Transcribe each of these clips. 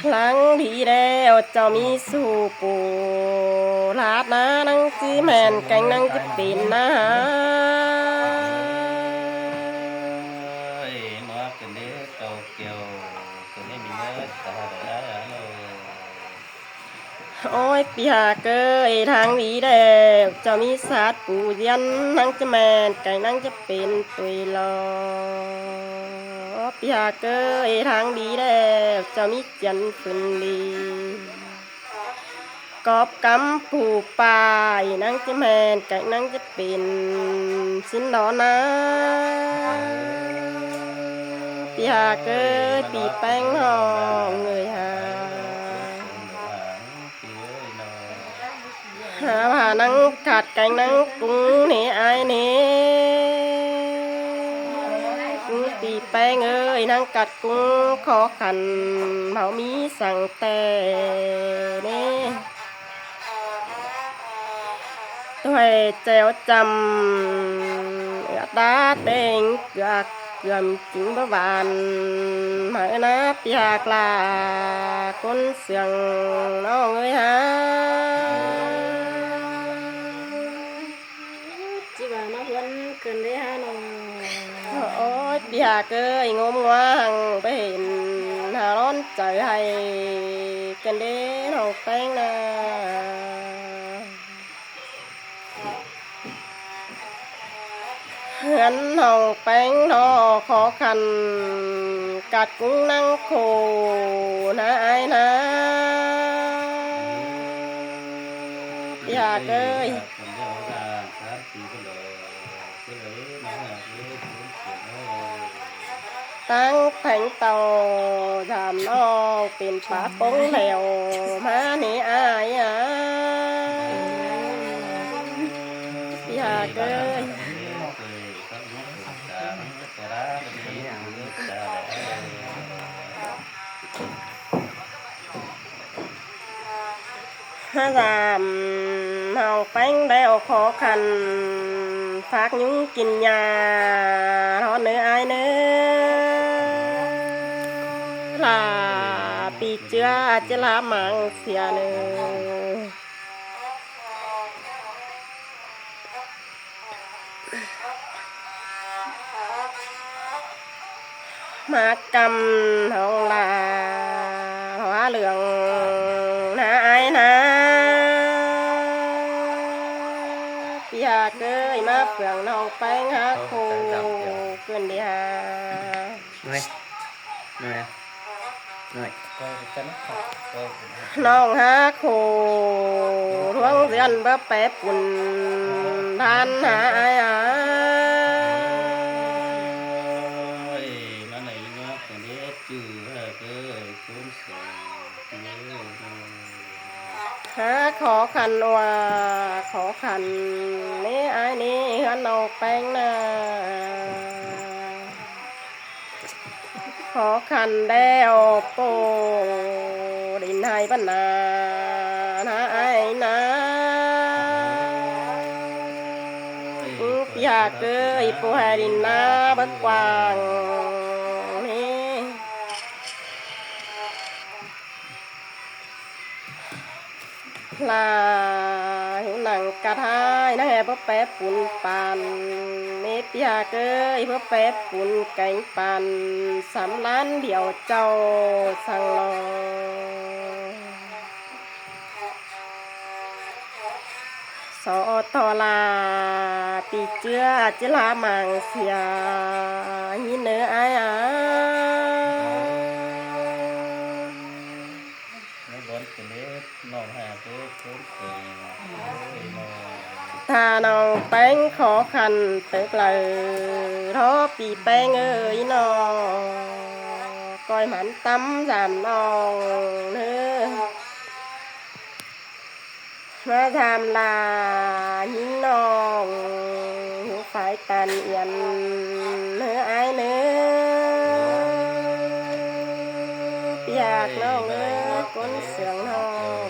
ຫຼັງດີແລ້ວເຈົ້າມີສູ່ປູລາດນາ ນາງຊິແມ່ນແກງນາງຈະເປັນນາ. ໂອ້ຍ ປີຫາກເອີຍ ທາງດີແລ້ວເຈົ້າມີສາດປູຢຽນ ນາງຈະແມ່ນແກງນາງຈະເປັນຕຸຍລໍ. ປີຫາກເອີຍ ທາງດີແລ້ວເຈົ້າມີຈຽນຝືນດີ ກອບກຳປູປາຍ ນາງຈະແມ່ນແກງນາງຈະເປັນຊິນລໍນາ. ປີຫາກເອີຍ ປີແປ້ງນ້ອງເອີຍຫາ ຫາວ່ານາງກາດແກງນາງກຸງເນ ອ້າຍເນ ປີແປ້ງເອີຍ ນາງກາດກຸງຂໍຂັນ ເຮົາມີສັງແຕ່ເນ ຖ້ວຍແຈ່ວຈຳ ເອືອດດາເຕັງເກືອກ ເກືອມຈຶ່ງບໍ່ຫວານ ມາເອີນາປຽກລາ ຄົນເຊື່ອງນ້ອງເອີຍຫາ. ຈິວ່າມາເພື່ອນເກີນເດ້ຫານ້ອງ. ໂອ້ຍ ປຽກເອີຍ ງົມງວາງໄປເຫັນ ຫາຮ້ອນໃຈໃຫ້ເກີນເດ້ນ້ອງແປ້ງນາ. ເຮືອນນ້ອງແປ້ງລໍຂໍຂັນ ກາດກຸງນັ່ງໂຄນາອ້າຍນາ ປຽກເອີຍ. ຕັ້ງແຜງເຕົາ ຢາມນ້ອງເປັນປາປົງແຫຼວ ມານີ້ອ້າຍອາ ປຽກເອີຍ. ຫາສາມ ເຮົາແປ້ງແລ້ວຂໍຂັນ ຝາກຍຸງກິນຢາ ຮອດເນີອ້າຍເນີ ຫຼ້າປີເຈືອ ອາດຈະລາໝາງເສຍເນີ. ມາກຳຫ້ອງລາ ຫົວເຫຼືອງນາອ້າຍນາ ປຽກເອີຍ ມາເຟືອງນ້ອງແປ້ງຫາຄູ່ ເກີນເດຫາ. ນ້ອຍ ນ້ອຍ ນ້ອຍ ນ້ອງຫາຄູ່ ທວງເດືອນເບີແປປຸນ ທ່ານຫາອາຍອາ. ຫາຂໍຂັນວ່າ ຂໍຂັນເນອ້າຍເນ ເຮືອນນ້ອງແປ້ງນາ. ຂໍຂັນແລ້ວໂປ້ດິນໃຫ້ບັນນານາອ້າຍນາ. ປຽກເອີຍ ໂປ້ໃຫ້ດິນນາເບິກກວ້າງເນ. ລາຫູໜັງກະທ້າຍ ນາງແອເພິ່ນແປປຸນປານ ເມປຽກເອີຍ ເພິ່ນແປປຸນແກງປານ ສຳລານດຽວເຈົ້າສັງລໍ. ສອດທໍລາ ປີເຈືອ ອາດຈະລາໝາງເສຍ ຍິນເນີອ້າຍອາ. ໃນບ່ອນເປັນເດ ນ້ອງຫາເກີດຄົນເປັນເອີຍນ້ອງ. ຖ້ານ້ອງແປ້ງຂໍຂັນເຕີກເລີ ລໍປີແປ້ງເອີຍນ້ອງ ກ້ອຍໝັນຕຳສາມນ້ອງເນີ. ມາຖາມລາຍິງນ້ອງ ຢູ່ຝ່າຍຕານອຽນເນີອ້າຍເນີ ປຽກນ້ອງເອີຍ ຄົນເຊື່ອງນ້ອງ.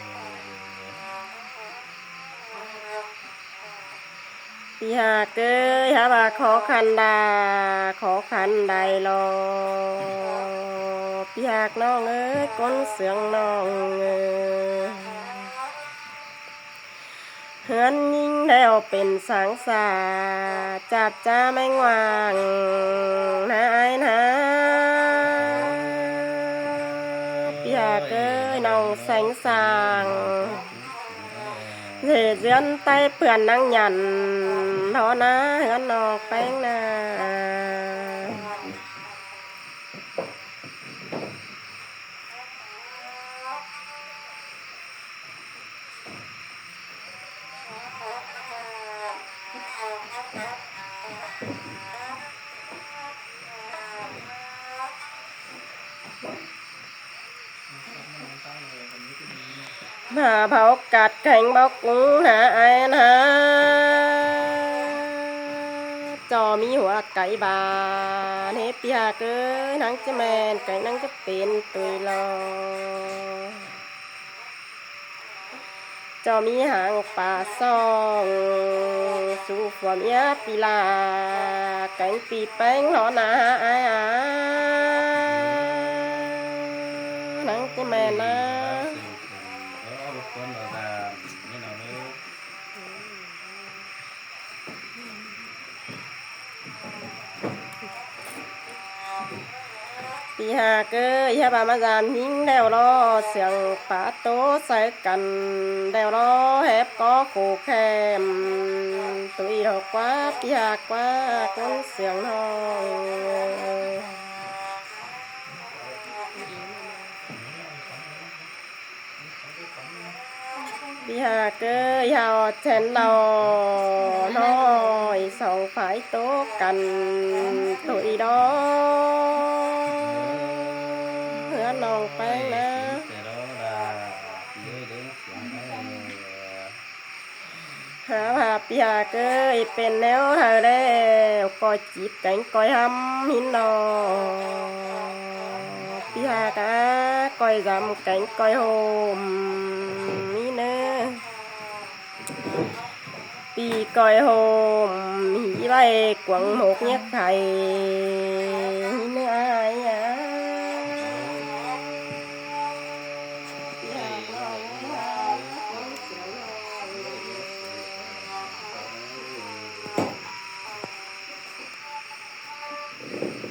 ພີ່ຮັກເອີຍ ຫາວ່າຂໍຂັນດາ ຂໍຂັນໄດ້ລໍ ພີ່ຮັກນ້ອງເອີຍ ກົ້ນເຊື່ອງນ້ອງເອີຍ. ເຮືອນຍິງແລ້ວເປັນສັງສາ ຈັບຈາແມງຫວ່າງນາອ້າຍນາ ພີ່ຮັກເອີຍ ນ້ອງແສງສາງ ເຮັດເຮືອນໃຕ້ເພື່ອນນາງຫຍັນ ລໍນາເຮືອນນ້ອງແປ້ງນາ. ມາເຜົາກັດແຂງເບົາກຸງນາອ້າຍນາ ເຈົ້າມີຫົວໄກ່ບາເນ ພີ່ຮັກເອີຍ ນາງຈະແມ່ນໄກ່ ນາງຈະເປັນຕຸ້ຍລໍ. ເຈົ້າມີຫາງປາຊອງ ສູ່ຜົວເມຍປີລາ ແກງປີແປ້ງລໍນາອ້າຍອາ ນາງຈະແມ່ນນາ. ພີ່ຮັກເອີຍ ຫາວ່າມາຢາມຍິງແລ້ວລໍ ສຽງປາໂຕໃສ່ກັນແລ້ວລໍ ແຮບກໍໂຄແຄມ ຕຸ້ຍດອກກວ່າ ພີ່ຮັກກວ່າ ກົ້ນເຊື່ອງນ້ອງ. ພີ່ຮັກເອີຍ ເຮົາແທນເຫຼົ່ານ້ອຍ ສອງຝ່າຍໂຕກັນ ໂຕອີດອກ ເຮືອນນ້ອງແປ້ງນາ. ຂ້າພາພີ່ຮັກເອີຍ ເປັນແນວໃດແລ້ວ ກໍຈິບແກງກ້ອຍຫຳຫີນເນາະ ພີ່ຮັກອາ ກ້ອຍຫຳແກງກ້ອຍໂຮມ ມີເນີ ປີກ້ອຍໂຮມ ຫີໄວ້ກວາງໝົກແຍກໄຂ່ ຫີເນີອາຍອາ.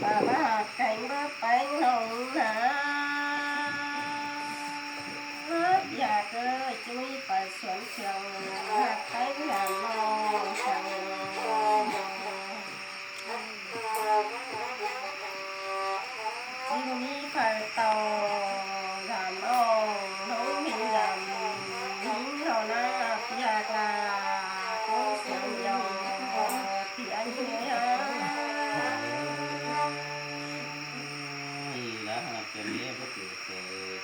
ປາມາຫາແກງເບີແປງນ້ອງນາ ຢາກເອີຍ ຈຸ້ຍໄປສວນເຄື່ອງ ຫາແກງນານ້ອງສັງ ຊິບໍ່ມີໃຜເຕົ້າ ຢາມອອງ ນ້ອງມີຢາມ ຍິງເທົ່ານາ ຢາກລາ ຄົນສຽງຢອງ ທີ່ອັນເຮຍ ລາຫາກກັນເດ້ ບໍ່ຖືກໃຈ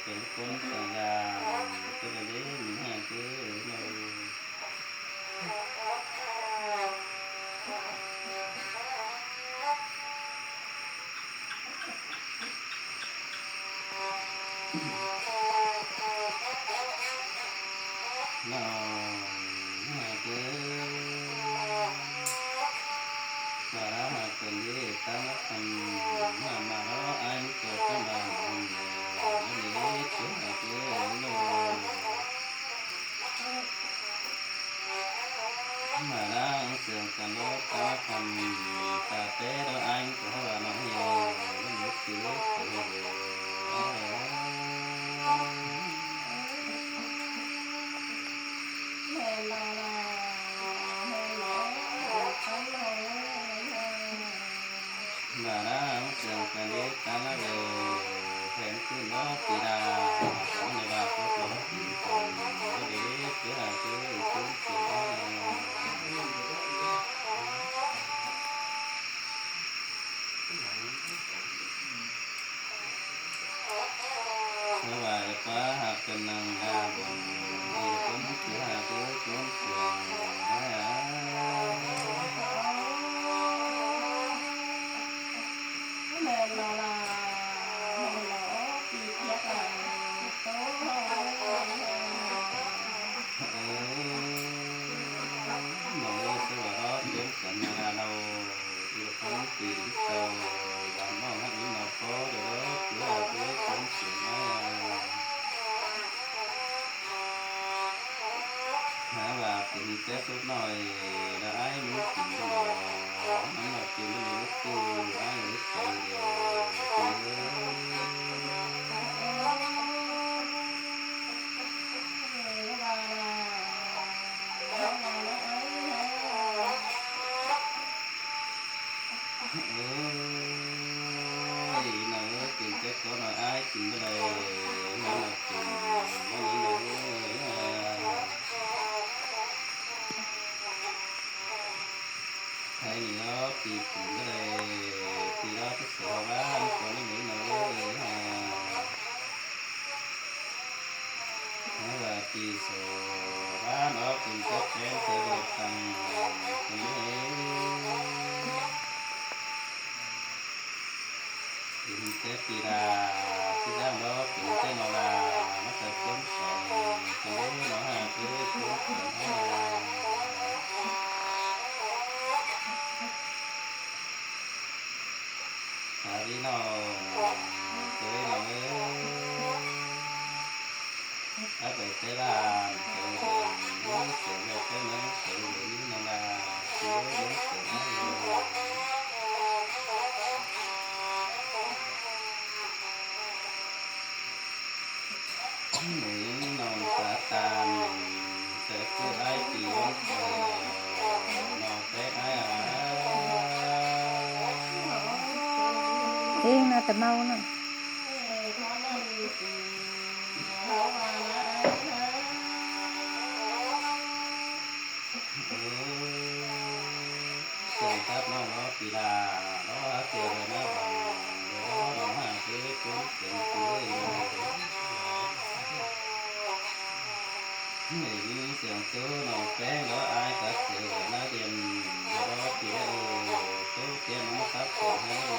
ເປັນຄົນສັງຢາມ ເປັນລະເດ້ມີແຮງເດີ ໂລ ນ້ອງຫາກເອີຍ ວ່າລາວຫາກກັນເດ້ ຕາມຫຼັກຄຳ ມາ ມາເນາະ ອ້າຍມັນເກີດກັບບ້ານ ເດ້ ເກີດຫາກເອີຍ ໂລ ມາລາວເຊື່ອງກັນໂລດ ຕາມຫຼັກຄຳ ຕາແຕ່ເນາະ ອ້າຍມັນເກີດວ່ານ້ອງເອີຍ ມັນເກີດ ບາດາ ເຊື່ອງກັນເດ ຕາລະເລີ ແພງຂຶ້ນເນາະ ປີດາ ຂອງໃນບາດຕົກລົງກິນກັນເດ ເທື່ອເກີດຂຶ້ນເກີດມາ ສະບາຍປາ ຫາກກັນນັ່ງດາບົນ ມີຄົນເຊື່ອເກີດຄົນເຊື່ອ ແມ່ນລະລາ ແມ່ນລະ ໂອ ປີເພຍກລາ ໂຕ ເອີ ນ້ອງເອີຍ ສະບາຍດີ ເປັນກັນນະລາ ເຮົາ ຢູ່ກັບຄົນທີ່ດີເກົ່າ ຫວັງເວົ້າຮັກອີກໜ້ອຍພໍເດີ ເພື່ອເພື່ອຄວາມສວຍງາມ ຫາວ່າເປັນແຕ່ສຸດໜ້ອຍ ລະອ້າຍມີກິນບໍ່ ມັນວ່າກິນບໍ່ໄດ້ ຕູ້ອ້າຍໄປເດີ ເອີ. ເອີຍ ນ້ອງເອີຍ ກິນແຕ່ຕົວໜ້ອຍ ອ້າຍກິນບໍ່ໄດ້ ນ້ອງກິນບໍ່ໄດ້ ນ້ອງເອີຍ ໃຜນີ້ເນາະ ປີກິນບໍ່ໄດ້ ປີລາວທີ່ສອງວ່າ ນ້ອງເອີຍ ເມື່ອປີສອງພັນອອກເປັນຈັດແປງໃສ່ເລືອກຕັ້ງ ເປັນແຕ່ປີດາ ທີ່ສ້າງດອກເປັນແຕ່ນອລາ ມາໃສ່ຄົນໃສ່ ເປັນເນາະຫາເກີດຄົນເກີດມາ ສາລີນ້ອງເອີຍ ນ້ອງເອີຍ ໄປໄປແຕ່ບ້ານ ໄປເມືອງເສນ ໄປເມືອງເສນ ນາລາ ເສນ ເມືອງເສນ ເອີຍ ນ້ອງສາຕານ ແຕ່ເກີດຫຼາຍປີ ນ້ອງແຕກອ້າຍອາຍ ເອງນະແຕ່ເມົານະ ເອີ ເຊິ່ງກັບນ້ອງເນາະ ປີດາເນາະ ເກີດໃນນະບັງເນາະ ນ້ອງຫາເກີດຄົນເປັນເອີຍ ເອີຍ. ສຽງໂຕນ້ອງແປ້ງ ແລ້ວອ້າຍກໍເຈີນາດຽນ ແລ້ວເຈໂອ ໂຕເຈນ້ອງສັກສອນໃຫ້ເອ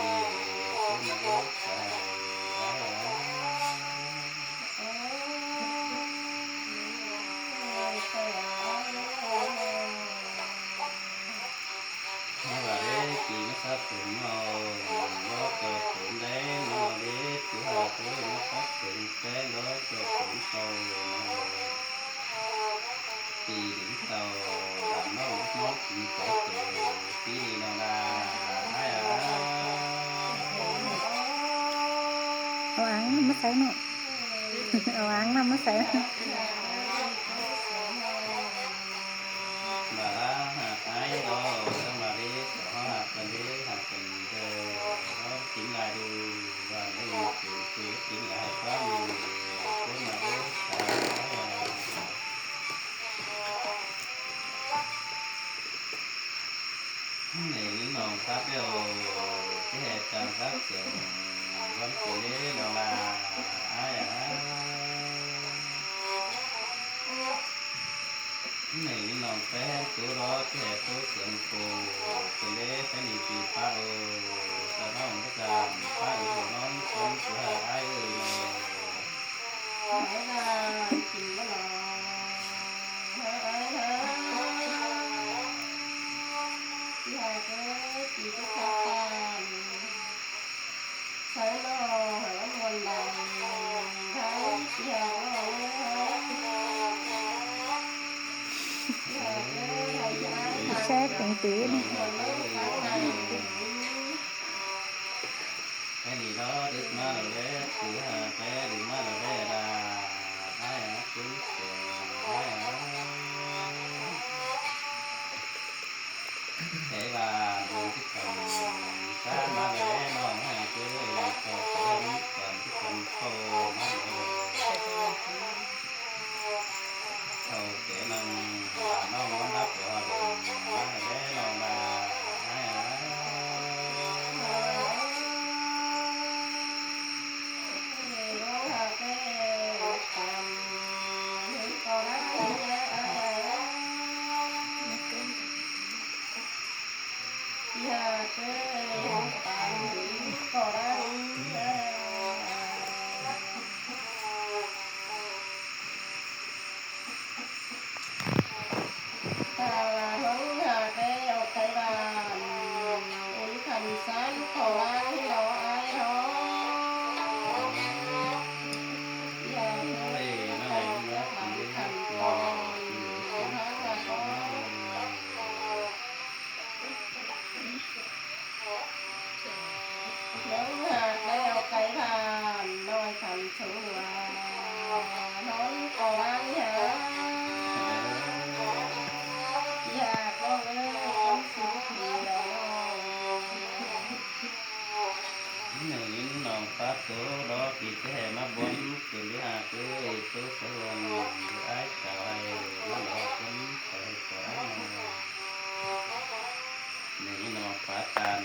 ໂຕມາໂອກາຍ ເຮົາວ່າເດ້ ປີມາສັກຜົມເອົາ ເນາະ ເຈົ້າຜົມໄດ້ເນາະເດ້ ຄືວ່າເຄີຍມາສັກຜົມແປ້ງ ເນາະ ເຈົ້າຜົມເກົ່າເນາະ ປີເກົ່າ ຫຼານນ້ອງເນາະ ປີເກົ່າ ປີນີ້ນ້ອງລາ ອ້າຍອາ ເອົາອ່າງນ້ຳມາໃສ່ເນາະ ເອົາອ່າງນ້ຳມາໃສ່. ບາລາຫາກອ້າຍດອກ ສຳບາດີ ສອງເຮົາຮັກກັນເດີ ຮັກກັນເດີ ເຮົາກິນຫຼາຍດູ ວ່ານີ້ກິນ ກິນຫຼາຍຄວາມດີ ຄົນມາເດີ ສາທຸ ນີ້ນ້ອງຄັບແລ້ວ ຊິໃຫ້ການຮັກສຽງວັນເກີດເດ້ນ້ອງລາ ອ້າຍອາ. ນີ້ນ້ອງແປ້ງ ໂຕລອດແທ້ ໂຕສຽງໂກ ເປັນເດ້ ແຄ່ນີ້ຕີປ້າໂອ ຕານ້ອງປະຈຳ ປ້າອີກນອນຄົນ ສວຍອ້າຍເອີຍແມ່ ໄປລາກິນບໍ່ລອ ເຮີ້ຍເອີຍເຮີ້ຍ ທີ່ຫາເກີດທີ່ໄປຂາຍບ້ານ ໃສ່ໜໍ່ໃຫ້ມັນມ່ວນດັງ ໃຜຊິຫາກນ້ອງເອີຍ ແຊກເປັນຕີນ ແຄ່ນີ້ເນາະ ດຶກມາແລ້ວແຫຼະ ຄືຫາແຕ່ດຶກມາແລ້ວແຫຼະລະ ອ້າຍຫາ ຄຸນສວຍ ອ້າຍຫາ. ໃຈວ່າບຸນທີ່ເຂົາສ້າງມາແລ້ວເນາະ ໃຫ້ເກີດເຂົ້າໄປເຫັນຄວາມທີ່ເພິ່ນເຂົ້າມາເນາະ ເຂົ້າແກ່ນາງວ່ານ້ອງນອນຫຼັບວ່າເບິ່ງມາແລ້ວເນາະ ວ່າໃຫ້ອາ ເມືອງຫາກແລ້ວໄກຜ່ານ ນ້ອຍຄຳຊົງວ່າ ນອນກໍວ່າງຫາ ຢາກນ້ອງເອີຍ ຄຳສຸກເດີ ໄດ້ຍິນນ້ອງປາໂຕ ລໍປີແທ້ມາບ່ອນ ເປັນເວລາເກີຍໂຕສະຫວັນ ອ້າຍສາວໃຫ້ມາລໍຄົນໄປຂໍອ້າຍ ນີ້ນ້ອງປາຕານ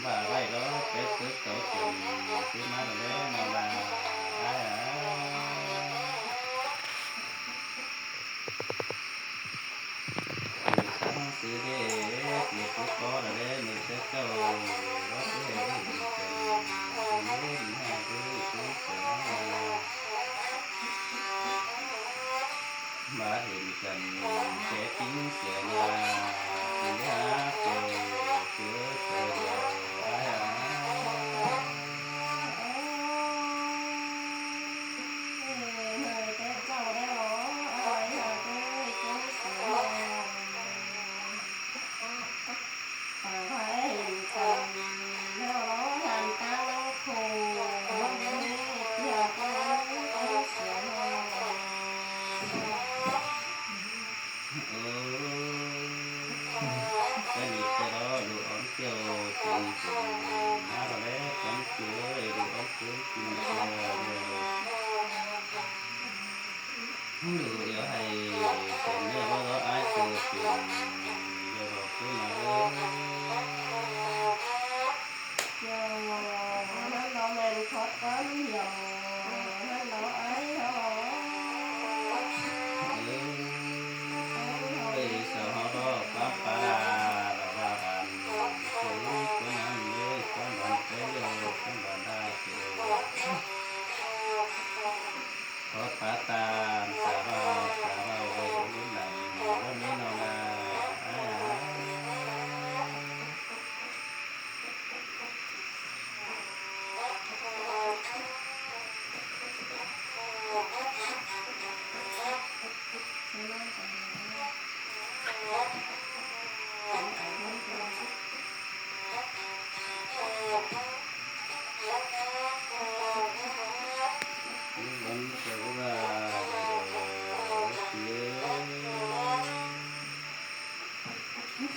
ວ່າໄວ້ລໍ ແປດເກີດເກົ້າເປັນ ຄືມາແລ້ວນ້ອງວ່າ ອ້າຍອາ. ສັງສີເດ ເກີດຕົກກໍລະເດ ມີແຕ່ເຈົ້າ ວ່າຊິໃຫ້ເຫັນກັນ ເຫັນໃຫ້ຄືຕົວເຈົ້າ ມາເຫັນກັນແທ້ຈິງເສຍນາ ຊິຫາເກີດເກີດເກີດດຽວ ອ້າຍອາ. ເອີ ສະໜິດແຕ່ລະ ລູກອອນແກ້ວ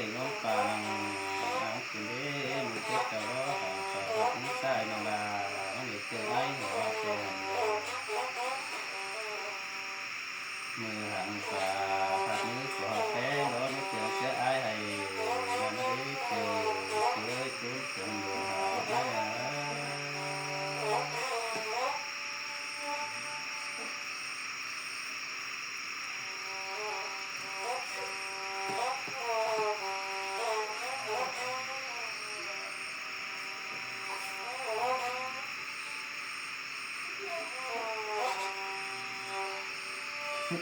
ດ້ງມປາງ ເອົາຂຶ້ນເດ້ ມື້ເຈັບເຈົ້າລໍ ຫາກອດມືຊ້າຍນ້ອງຫຼ້າ ມັນໄດ້ເຈີໄອຫົວແປງ ມືຫັນປາ ພັດມືຂວາແປງ ດອກໄມ້ເຈືອງເສືອອາຍໃຫ້ ມັນໄດ້ເຈີ ເຈີຈຸ້ມເຖິງດວງຫາວໄດ້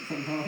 ເປັນໂຮ